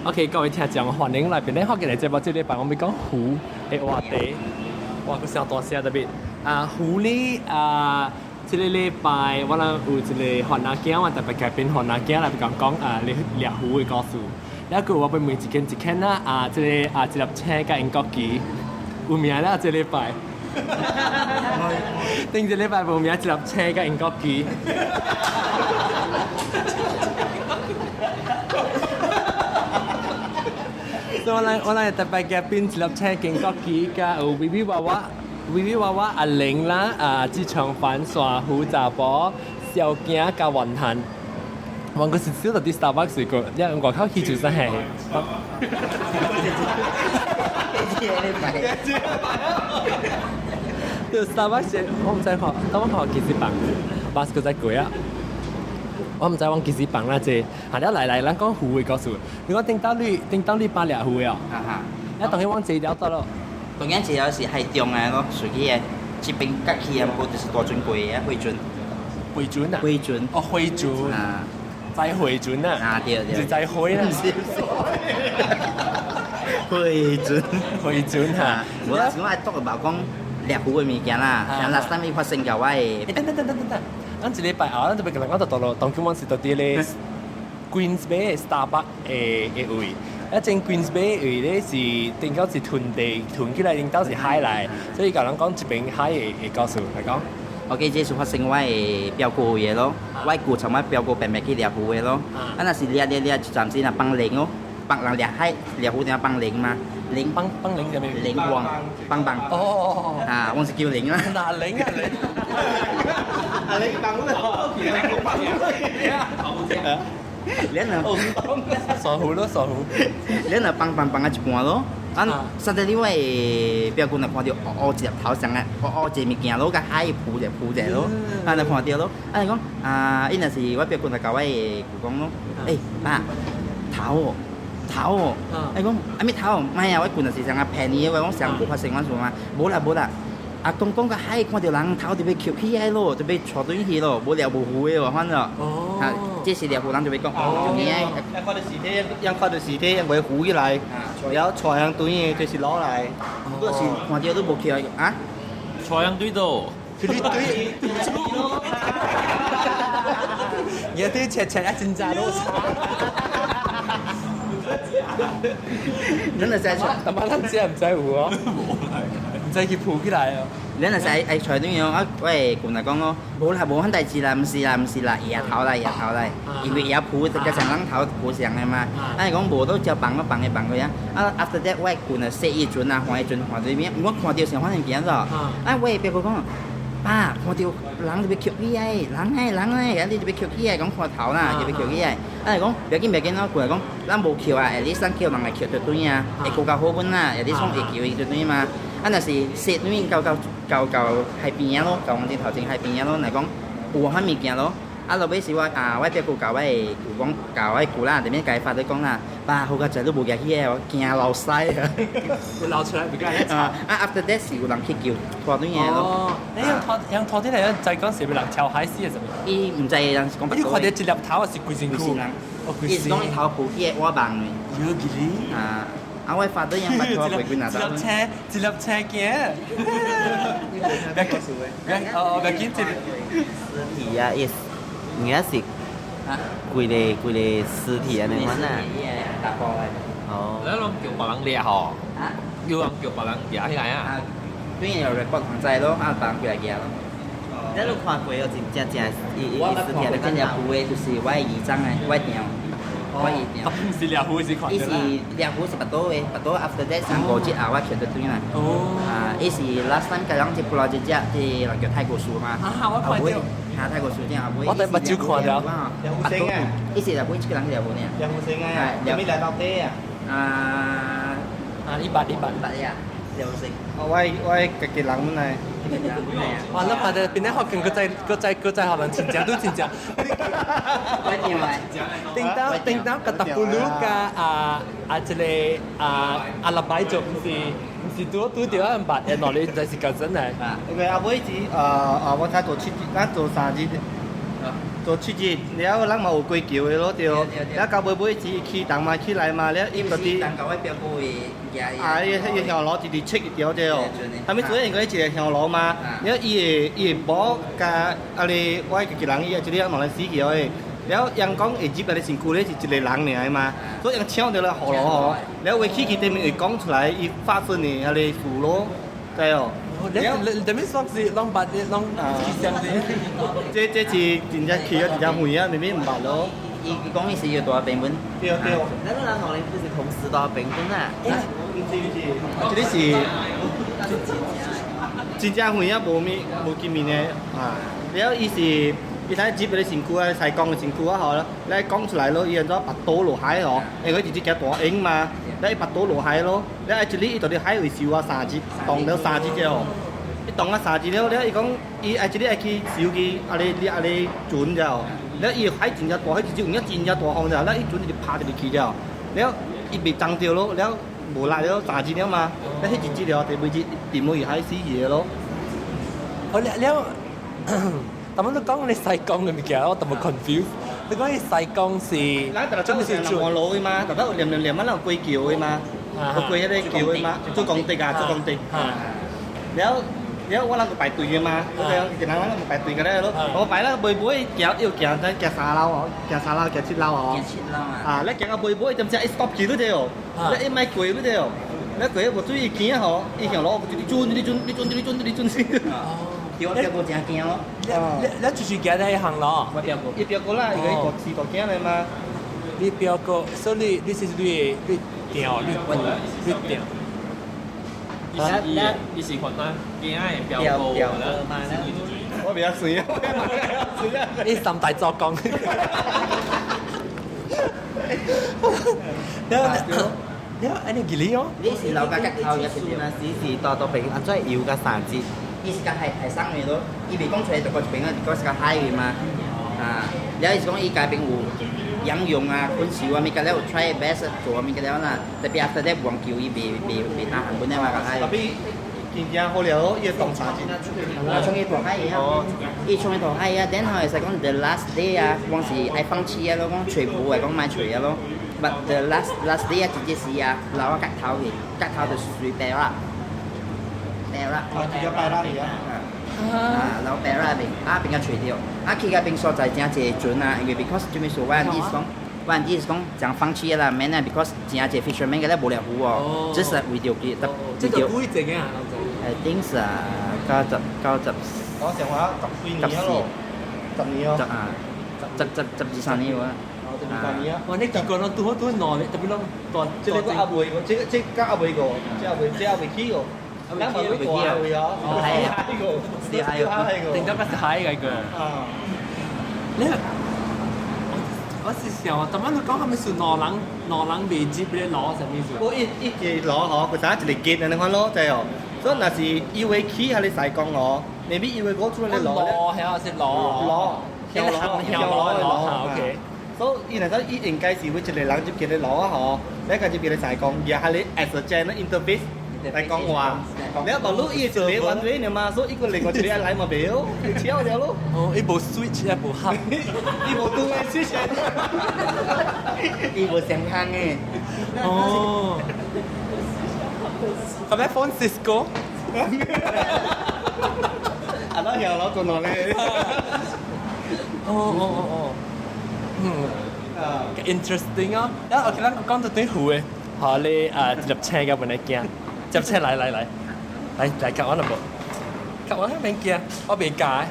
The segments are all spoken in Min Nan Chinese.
OK，各位聽眾，歡迎來邊咧，學嘅嚟節目，這禮拜我們講魚的話題。哇，閣聲大聲特別。啊，魚呢啊，這個禮拜我人有一個番仔囝，我特別嘉賓番仔囝來講講啊，你掠魚的故事。了閣我欲問一間一間啦，啊，這個啊，一粒星佮英國旗有名啦，這禮拜。頂一禮拜無名，一粒星佮英國旗。所以我來我來特別嘉賓一粒星英國旗，佮有微微娃娃、微微娃娃阿玲啦，啊，志長凡山虎查埔、小囝佮雲漢。我閣是小到佇 Starbucks 過，因為外口去就啥嘿。對 Starbucks，我毋知看，當我看幾時放，巴士閣再過啊。我毋知阮幾時放啦，這下了來來，咱講魚的故事。你講頂當你頂當你爸掠魚的哦？哈哈。啊，當時阮坐了倒咯。當然坐了是海中的咯，屬於的，這邊隔起的，無就是大船過的貨船。貨船啊？貨船。哦，貨船。啊。載貨船啊？啊對對。是載貨啦。毋是毋是。貨船。貨船哈。無啦，是講愛篤個講掠魚的物件啦，像 last time 伊發生共我的。欸，等等等等等等，咱一禮拜後，咱就欲共人講就到咯。當今阮是佇佇咧 Queens Bay Starbucks 的的位，啊，前 Queens Bay 位咧是頂到是囤地囤起來，頂到是海來，所以共人講這邊海的的故事來講。 OK，這是發生我的表哥的咯，我舅從我表哥白白去掠魚的咯，啊，若是掠掠掠，一陣時若放靈哦，放人掠海掠魚定放靈嘛，靈放放靈啥物？靈王放放。哦哦哦。啊，我是叫靈啦。哪靈啊靈？啊，靈放咯，你若傻魚咯，傻魚。你若放放放啊一半咯。啊，實在你我的表姑若看著烏烏一粒頭上啊，烏烏一個物件咯，佮海浮者浮者咯，啊，若看著咯，啊，伊講啊，伊若是我表姑若共我的舅講咯，欸，爸，頭哦，頭哦，伊講啊物頭，莫啊，我舅若是啥啊騙伊的，我講上古發生阮事嘛，無啦無啦，啊講講個海看著人頭就欲抾起來咯，就欲帶轉去咯，無掠無魚的哦，反正，啊，這是掠魚人就欲講，哦，就爾。一看到屍體，一看到屍體，會浮起來，然後帶向對的，就是攞來。你若是看著你無抾啊？帶向對倒。你對，你對切切啊，真正囉。咱就使出，但係咱這毋知有哦，毋知去浮起來哦。咱就使愛揣轉哦，啊，我的舅若講咯，無啦，無款代志啦，毋是啦，毋是啦，伊也頭來，伊也頭來，因為伊也浮，加上人頭浮上的嘛。啊，伊講無都照放咯，放的放過啊。啊，after that 我的舅若洗伊船啊，換伊船換對面，我看著啥款物件咯。啊，我的表哥講，爸，看著人就欲抾起來，人欸人欸，啊你就欲抾起來，講看頭啦，就欲抾起來。啊，伊講袂緊袂緊咯，舅來講，咱無抾啊，at least 咱叫人來抾就對啊，會閣較好阮啦，at least 講會救伊就對嘛。啊，若是洗轉到到到到海邊仔咯，到阮頂頭前海邊仔咯，若講有款物件咯。啊，落尾是我啊，我表舅共我的舅講，共我的舅啦，佇面共伊發咧講啦，爸，好佳哉你無舉起來，我驚流屎啊！有流出來比較啊，啊，after that 是有人去救拖轉來咯。哦，你用拖用拖轉來，知講是欲人跳海死的啥物？伊毋知人是講。你看著一粒頭還是規身軀？伊是講伊頭浮起來我網的。有幾哩？啊。啊！我發得樣捌拖過幾若一粒星，一粒星鏡。別哦，別緊一。屍體啊，伊應該是規个規个屍體按呢款啊。哦。你攏叫別人掠吼？有人叫別人掠起來啊？啊，對有 report 通知咯，啊，別人過來掠咯。你有看過哦？真正正伊伊我捌看過真正浮的，就是我的姨丈的，我的丈。我姨丈。毋是掠魚是看伊是掠魚是腹肚的，腹肚 after that 三五日後我抾著轉來。哦。啊，伊是 last time 共人一捕撈一隻，是人叫泰國樹嘛。啊，我看著。哈，泰國樹頂後尾。我佇目睭看著。掠魚生啊！伊是掠魚一個人去掠魚爾。掠魚生啊！掠咩來到底啊？啊啊！一百一百一百呀！掠魚生。我我家己人本來。哇！你看著邊咧學見閣再閣再閣再學人真正都真正。頂當頂當個達布魯加啊啊這個啊阿拉擺族毋是毋是拄拄著啊捌的，喏你毋知是講真的。因為阿尾是我才做七日，咱做三日。做7日，了人嘛有過橋的咯，對。了到尾尾時起動嘛起來嘛，了伊就佇。當舊的表哥會啊！伊香爐直直切一條對哦，啥物主要因為一個香爐嘛，了伊的某佮啊咧，我家己人伊一個人來死去的，了人講會入來身軀咧是一個人爾的嘛，所以人搶著來葫蘆吼，了話起去對面會講出來，伊發生的彼個事咯，知哦。你你等於算是攏捌攏去相的。這是真正去啊，真正遠啊，明明毋捌咯。伊講伊是要大病本。對對。咱兩個人不是同時大病本啊？毋是毋是，這個是真正遠啊，無面無見面的啊。了伊是伊睇入個身軀啊，西江的身軀啊吼，來講出來咯，伊按怎拔刀落海吼，因為伊直接行大鷹嘛，了伊拔刀落海咯，了一日伊就佇海位收啊三日，動了三日了吼。伊動啊三日了，了伊講伊愛一日愛去收去啊咧你啊咧船了，了伊海真正大，彼一隻有影真正大風了，了伊船就拍入去了，了伊袂撞著咯，了無力了三日了嘛，了彼一日了，第尾日沉落去海死去的咯。哦，了了，但我都講你西江的物件，我淡薄 confuse。你講你西江是，咱逐日做是南路的嘛，逐日有念念念啊，咱有過橋的嘛，有過彼個橋的嘛，做工地啊，做工地。了。了我人個排隊的嘛，我講一人人個排隊個咧咯，我排啦尾尾行又行，咱行三樓哦，行三樓行七樓哦。行七樓啊！啊，你行到尾尾，點知一 stop 住你對哦，你一莫過你對哦，你過無注意驚吼，伊向落你轉你轉你轉你轉你轉死。對，我表哥真驚咯。你就是行在行咯。我表哥。伊表哥啦，伊個大飼大囝來嘛。你表哥，所以你是你你定你你定。伊是看咱囝的表哥啦，我比較水啊，我比較水啊。你三大作工。了了，按呢幾哩哦？你是老家吉頭也是那時是大多平，按怎游甲三日？伊是甲海海上的咯，伊袂講出來就個一邊啊，個是較海的嘛。啊，了伊是講伊家邊有養羊啊、困獸啊，物個了有 try best 做物個了啦。特別 after that 黃球伊袂打韓本的嘛，較海。特別真正好了，伊會動三日。啊，衝去大海啊！伊衝去大海啊，然後會使講 the last day 啊，講是愛放棄啊咯，講揣無啊，講莫揣啊咯。But the last day 啊，直接是啊，留啊角頭去，角頭就隨白啦，白啦。啊，直接白啦去啊！啊，留白啦邊，啊邊個揣著，啊去到邊所在誠濟船啊，因為 because 這物事我意思講，我意思講誠放棄啦，免啊，because 誠濟 fisherman 個咧無掠魚哦，只是為著佢，這個故意整啊，I think 是九十，我上話十幾年咯，十年哦，十啊，十十十二三年喎。十二三年啊！哇！你結果攏拄好拄兩個，特別攏大，這個阿未，這個阿未過，這阿未這阿未起過。咱嘛會大位哦，係啊，是海個，頂到個是海個。啊！你我是想，頭先你講係咪是兩人兩人未接咧攞啥物事？我一一個攞吼，佢啥一個結安尼款咯，知哦。所以若是伊會起還是西江哦，未必伊會講出來攞咧。攞係啊，是攞。攞，攞，攞，攞，OK。所以伊若講伊應該是會一個人入去咧攞吼，你個入去咧西江，而係咧 as a general interface 來講話，你無路伊一個完全的嘛，所以伊個另外一個來嘛袂好，超了咯。哦，伊無 switch 也無合，伊無拄個 switch，伊無相通的。哦。係咪 phone Cisco？啊，那有老做喏咧。哦哦哦哦。嗯。interesting 啊！啊，OK，咱講到對湖的，好你啊，入車嘅本來驚。接車來來來，來來教我啦無？教我免驚，我袂驚。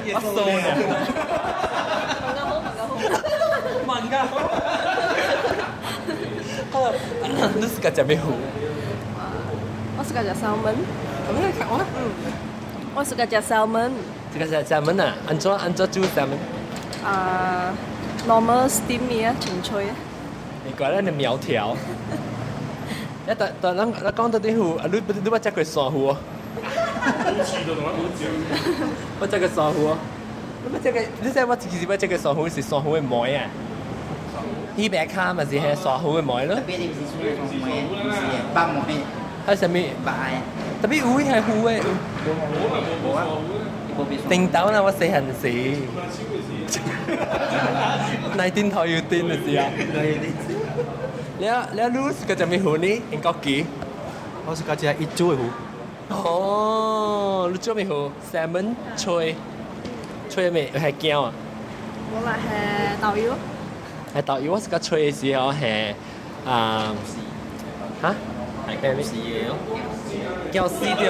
我傻呢。問個好，問個好。問個好。你是個食咩魚？我是個食 salmon。咁你教我？嗯，我是個食 salmon。這個食 salmon 啊？按怎按怎煮 salmon？啊，normal steam 嘅啊，清脆啊。你怪咱的苗條。一但但咱咱講到啲魚，啊，你捌食過山魚哦？我食過山魚哦。你捌食過？你知我其實捌食過山魚是山魚的糜啊。彼白跤嘛是彼山魚的糜咯。特別你毋是山魚糜，毋是的，白糜。啊啥物？白的。特別有係魚的。無啊，一叮當啦，我細漢時，內電頭要電的時啊。了了，你是個啥物魚呢？英國雞。我是家只一煮的魚。哦，你做咩魚？salmon 吹，吹咩？係驚啊？我來係豆油。係豆油，我是個吹的時候係啊嚇？係僵屍嘅咯。僵屍對。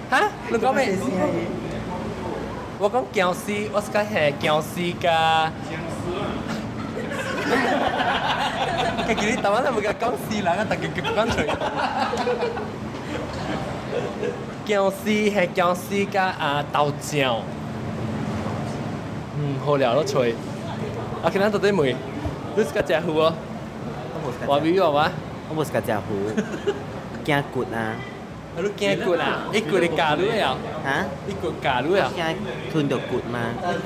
嚇？你講咩？我講僵屍，我是講係僵屍加。其實你台灣人唔敢講死人啊，但係佢講出。薑絲係薑絲加啊豆醬。嗯，好料都吹。啊，今仔到底問，你是較食魚哦？話俾我話。我無是較食魚，驚骨啊！你驚骨啊？伊骨會咬你啊？嚇？伊骨咬你啊？驚吞著骨嘛？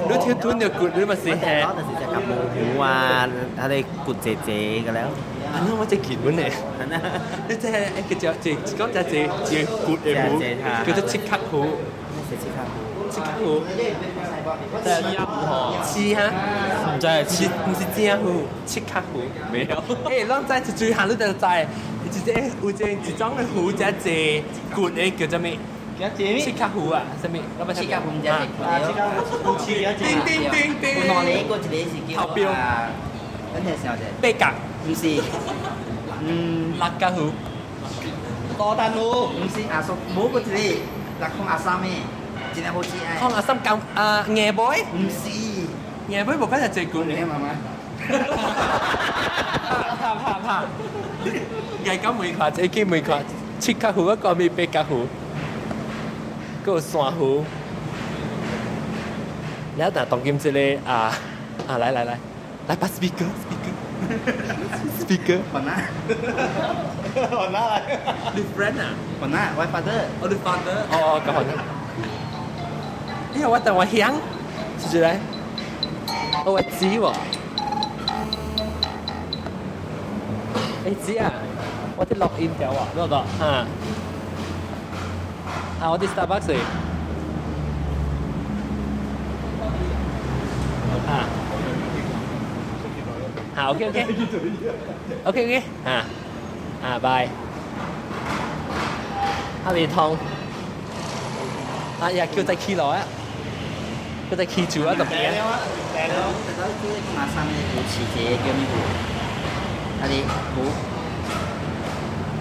你聽吞著骨，你咪是係。我就是食夾毛魚啊，佢哋骨濟濟個了。啊，那我這見本呢？你這個叫這講這這這骨的魚，叫做七卡魚。是七卡魚。七卡魚。是哈？唔知係是唔是正魚？七卡魚。沒有。欸，攏知一追行你就知，一隻有一一種的魚，只濟骨的叫啥物？七卡魚啊，啥物？七卡魚唔知係骨啊，七卡魚，七卡叮叮叮叮。有兩個，一個是叫啊，等下想者。八角。唔是，嗯，六角魚。多蛋魚。唔是阿叔，無個一個六空阿三的，真係好食啊。空阿三咁啊，硬背？唔是，硬背無講係濟骨的。媽媽。怕怕怕！伊講每塊，這個每塊，七角魚，我講咪八角魚，閣有山魚。了，但當今這個啊啊，來來來，來把 speaker speaker speaker。混啊！混啊！你 friend 啊？混啊！我 father。哦，你 father？哦，咁好。哎呀，我等我響，是唔是咧？哦，我知喎。你知啊？我啲錄音掉啊，嗰個嚇。啊，我啲 Starbucks 啊。啊，OK OK。OK OK。啊。啊，拜。阿未通。啊，也叫在起來啊，叫在起住啊，特別。啊。叫咩魚？啊你魚？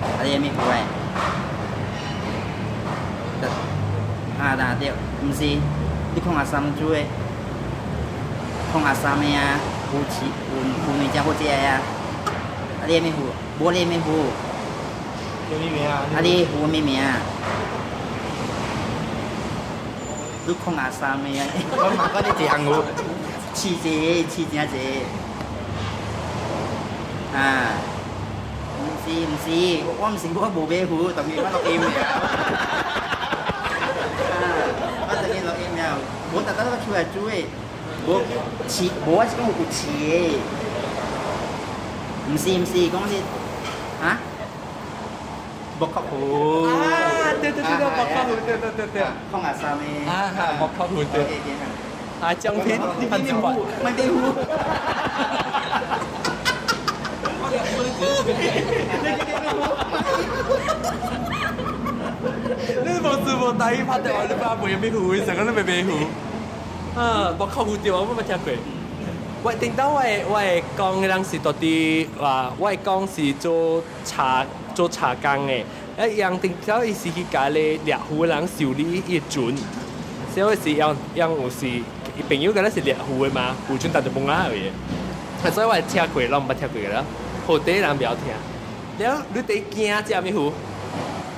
啊你咩魚誒？啊，對對，毋是，你看阿三煮的，看阿三的啊，魚翅有有兩隻好食的啊。啊你咩魚？無你咩魚？叫咩名啊？啊你魚咩名？你看阿三的啊？我問過你一項魚。飼濟，飼真濟。啊，毋是毋是，我毋是我無買魚，當然我錄音爾。啊，我當然錄音了，無逐逐我出來煮的，無飼，無我是講有飼的。毋是毋是，講你啊？木殼魚。啊，對對對對，木殼魚，對對對對。空阿三的。啊哈，木殼魚對。啊，獎品潘子發。買買魚。你無字無大意拍電話，你把妹咩魚？成個你未買魚。啊，木殼魚對，我冇聽過。我頂到我的講的人是到底話，我的講是做茶做茶工的。啊，伊頂到伊是去共咧獵魚的人修理伊的船，所以是用用有時伊朋友敢若是獵魚的嘛，漁船搭就崩啊而已。啊，所以我會聽過，攏毋捌聽過啦。好地人袂曉聽。了，你第驚食啥物魚？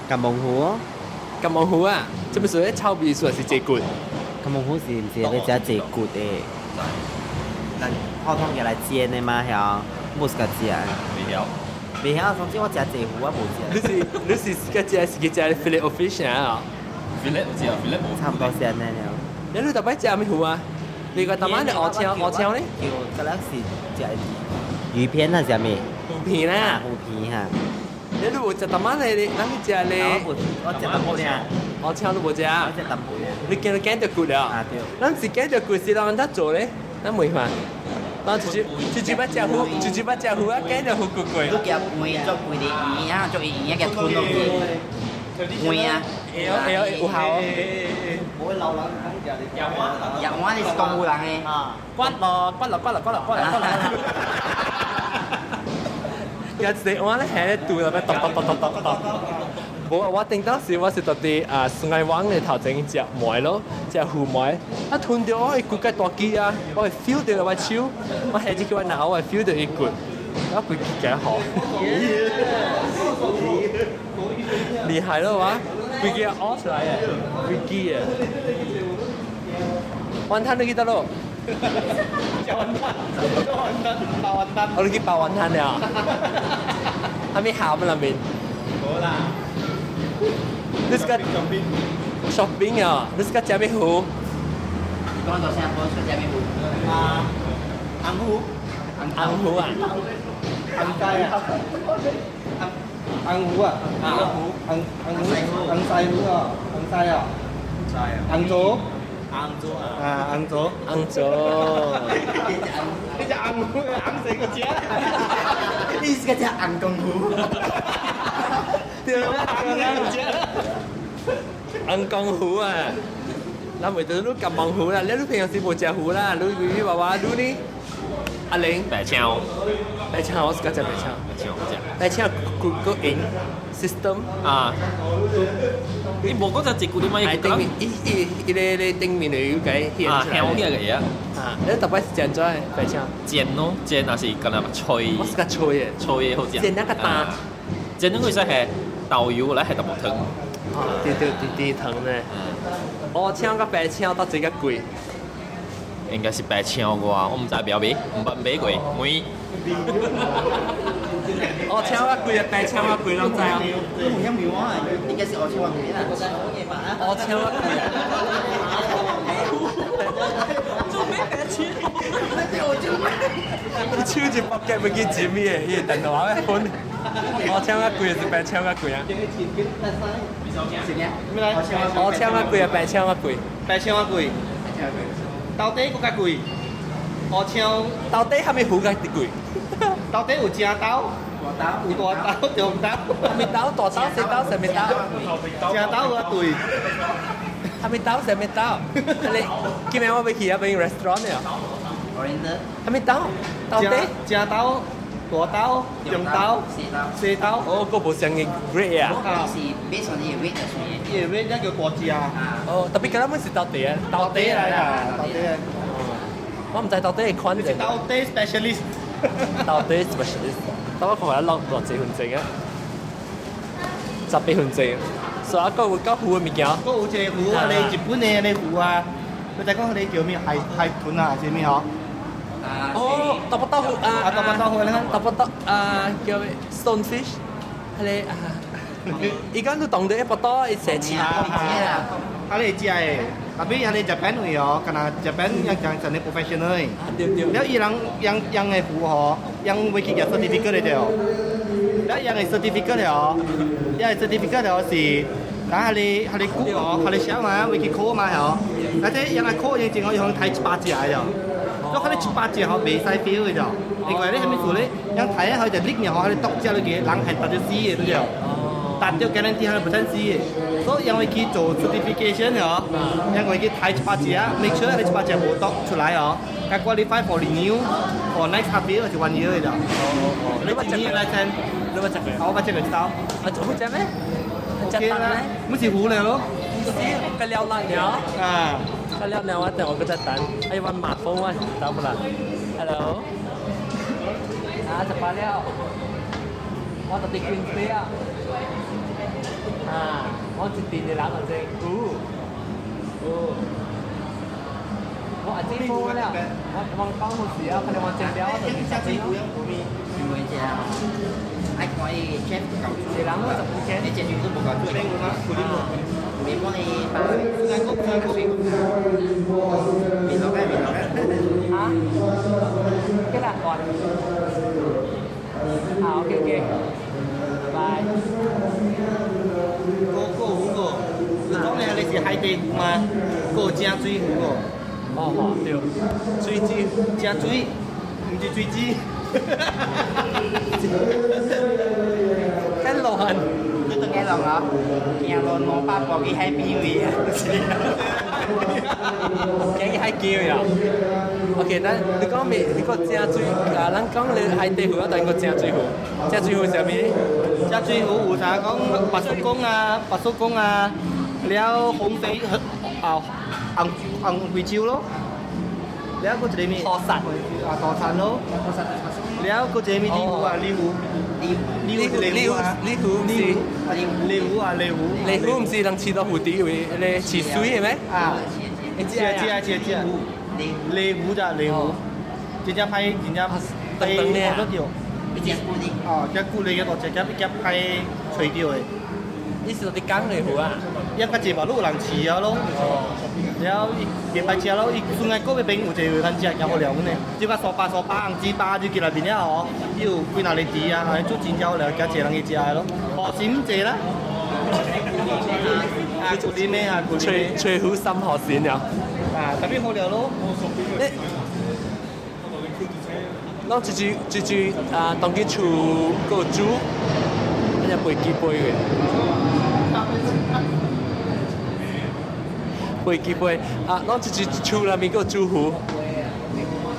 金毛魚哦。金毛魚啊，這物屬於臭味素還是濟骨？金毛魚是毋是咧食濟骨的？咱普通入來煎的嘛，曉？無是家食。袂曉。袂曉，總之我食濟魚，我無食。你是你是家食是去食 fillet o fish 啊？fillet 有食，fillet 無。差不多是按呢了。你逐擺食啥物魚啊？你個逐擺你烏青烏青咧？叫，敢若是食魚片還是啥物？魚片啦。魚片哈。你無食逐擺咧？咱去食咧。我食淡薄爾。烏青你無食？我食淡薄。你見到驚著骨了？啊對。咱是驚著骨是人怎做咧？咱問下。咱直接直接捌食魚，直接捌食魚啊，驚著魚骨過。你夾糜做規個魚啊，做魚啊，夾吞落去。糜啊！會哦會哦有效哦。無會老人講食的。藥丸你是東湖人的。啊。骨咯骨咯骨咯骨咯骨咯骨咯。有一個碗咧，喺咧肚入面剁剁剁剁剁剁。無啊！我頂當時我是到佇啊雙愛灣的頭前食糜咯，食魚糜，啊吞著我骨較大支啊，我會 feel 到我手，我下隻叫我拿，我會 feel 到伊骨，我規支較好。厲害咯我，規支挖出來的，規支的。雲吞你去佗落？食雲吞，食雲吞，包雲吞。我你去包雲吞了？啥物餡那邊？無啦。你是個 shopping 啊？你是個食咩魚？講到新加坡出食咩魚？啊，紅魚。紅魚啊？紅雞啊？紅魚啊？紅魚，紅紅魚，紅西魚啊？紅西啊？紅棗。紅棗啊！啊，紅棗。紅棗。你隻紅魚，紅死個隻。你是個隻紅公魚。對啊，紅公魚啊！咱袂得你夾網魚啦，你平常時無食魚啦，你魚魚娃娃，你呢？阿玲，白青，白青我是較食白青，白青好食。白青骨骨硬 system 啊，你無講只一骨你咪係頂面，伊伊伊個咧頂面就有個顯啊，香起來個嘢。啊，你特別是煎做白青？煎咯，煎也是敢若脆。我是較脆的，脆的好食。煎那個淡。煎那個使係豆油來係淡薄湯。哦，對對對對，湯呢。烏青佮白青佗一個貴？應該是白青啩，我毋知標買，毋捌買過，買。烏青較貴啊，白青較貴，攏知哦。你唔曉描啊？應該是烏青較貴啦。烏青較貴。做咩白青？你手一搏夾要去剪伊的，伊的電話要分。烏青較貴還是白青較貴啊？烏青較貴啊，白青較貴？白青較貴。到底閣較貴？烏青到底啥物魚較貴？到底有正刀，有大刀、中刀。啥物刀？大刀、細刀、啥物刀？正刀有較貴。啥物刀？啥物刀？你今日我欲去啊，欲 restaurant 了。啥物刀？到底？正刀、大刀、中刀、細刀。哦，閣無相嘅 grade 啊。是 based on 伊的 weight 來算的。伊的 weight 才叫大隻。哦，特別敢若是到底啊，到底來啦，到底。我毋知到底會款者。到底 specialist。到底 specialist，等我看下落偌濟分鐘啊，18分鐘。所以啊，閣有夠魚的物件。閣有一個魚啊，你日本的那魚啊，你知講彼個叫咩海海豚啊，是啥物吼？哦，豆腐豆腐啊！啊，豆腐豆腐，你看豆腐豆啊，叫咩？Stonefish，彼個啊，伊講你當地一腹肚伊生刺。啊，啊，你食的，特別啊，你日本位哦，敢若日本樣講真的 professional 的。對對。了伊人養養的魚吼，養欲去舉 certificate 的對。了養的 certificate 哦，養的 certificate 哦是，咱彼個彼個骨哦，彼個小嘛，欲去考嘛吼，啊這養來考認證哦，伊可能刣100隻的哦。所以彼100隻吼袂使 fail 的哦，因為你啥物事咧，養刣啊，佢就力爾吼，彼個毒食落去，人係達到死的對。達到 guarantee 佢不使死的，所以因為去做 certification 哦，因為去刣100隻，make sure 彼100隻無毒出來哦，才 qualify for renew for next half year 是 one year 的。哦。你捌食過來先？你捌食過？我捌食過一道。啊，好食咩？ OK 啦，毋是糊了咯。是，個料爛了。啊。個料了，我等我閣再等。哎，我馬蜂我等不啦？Hello。啊，食飽了。我到佇 Queensway 啊。啊，我一邊的人就這，有，有。我阿姊無了，我我講好時啊，可能我整了，我就食水魚唔會食，愛看伊 chef 夠煮。一人攏15千。你食水都無夠煮。咩嗎？面幫你包。面落嘅，面落嘅。啊？幾多個？啊，OK OK，拜拜。個個五個。你講的彼個是海底魚嗎？閣有正水魚哦。哦，對，水煮。正水，毋是水煮。較亂。你當個人哦，行路200步去海邊位啊。行去海邊啊。OK，咱你講未？你講正水啊？咱講你海底魚啊，但講正水魚。正水魚是啥物？正水魚有啥講？白蘇公啊，白蘇公啊，了紅肥啊，紅紅肥蕉咯。了閣一個物？土鱝。啊，土鱝咯。了閣一個物？鯉魚啊，鯉魚。鯉魚鯉魚啊，鯉魚毋是。鯉魚啊，鯉魚。鯉魚毋是人飼到湖底位，咧飼水的咩？啊。是啊是啊是啊是啊。鯉魚咋鯉魚？真正歹，真正歹學得到。哦，只骨力嘅大隻，夾一夾歹揣著的。你是佇講鯉魚啊？伊較濟嘛，攏有人飼啊咯。了，伊袂歹食咯，伊算愛個邊有一個通食，誠好料呢。這個蘇巴蘇巴紅子巴就進內面了吼，伊有幾若個池啊，安尼煮真正好料，誠濟人去食的咯。河蟬濟啦。啊，骨力咩啊？骨力。吹吹虎心河蟬了。啊，特別好料咯。攏這隻這隻啊，當今厝閣有煮，啊只飛機飛的。飛機飛啊，攏這隻厝內面閣有煮魚，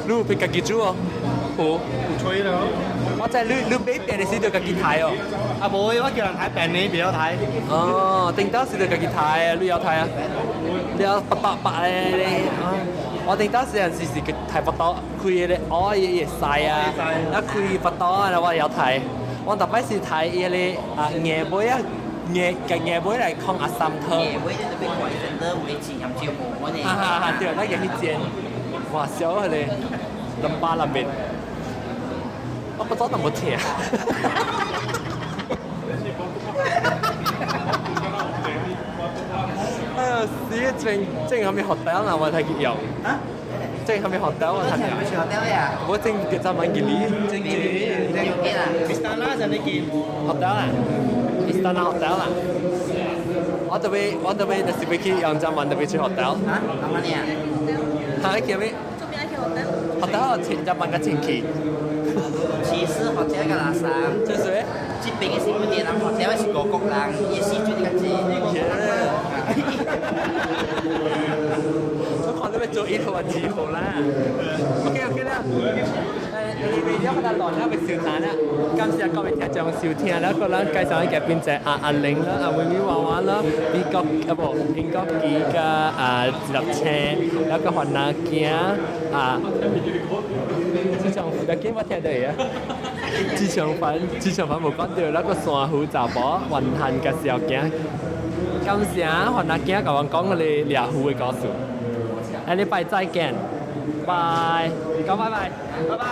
你有欲家己煮哦？魚有吹咯。我知你你買便的時就家己刣哦。啊無，我叫人刣便的，袂曉刣。哦，頂當時就家己刣啊，你曉刣啊？你曉拔拔拔咧？我頂當時陣時是刣腹肚，開个哦伊會使啊，啊開腹肚啊，我會曉刣。我逐擺是刣伊个啊硬尾啊，硬共硬尾來控阿三湯。硬尾你特別怪，真的有的煎鹹椒無我呢。哈哈哈，對，咱入去煎，哇，燒彼个兩百內面，我不知道有無疼。哎呀，死！正正後面學到啦，我睇佢用。啊？正後面學到我睇佢用。學到呀？我正叫做問佢你。正正正啦。 Istana 就你見。學到啦，Istana 學到啦。我特別我特別就是欲去陽江灣特別去學到。啊？阿媽你啊？嚇！叫咩？做咩去學到？學到前就問個前期。其實學者個垃圾。就是。這邊的是本地人，學者是外國人，伊的水準較濟。我看你欲做1號啊2號啦。OK OK 啦。你你了，較亂了，欲燒難啦。感謝各位聽眾收聽啦，個咱介紹一個邊隻阿阿玲啦，阿妹妹娃娃啦，美國啊無英國機佮啊一粒星，了個番仔囝啊。志強有見我聽到啊。志強粉，志強粉無講著，那個珊瑚查某雲漢佮小囝。感謝番仔囝共阮講彼个掠魚的故事。下禮拜再見，拜，講拜拜，拜拜。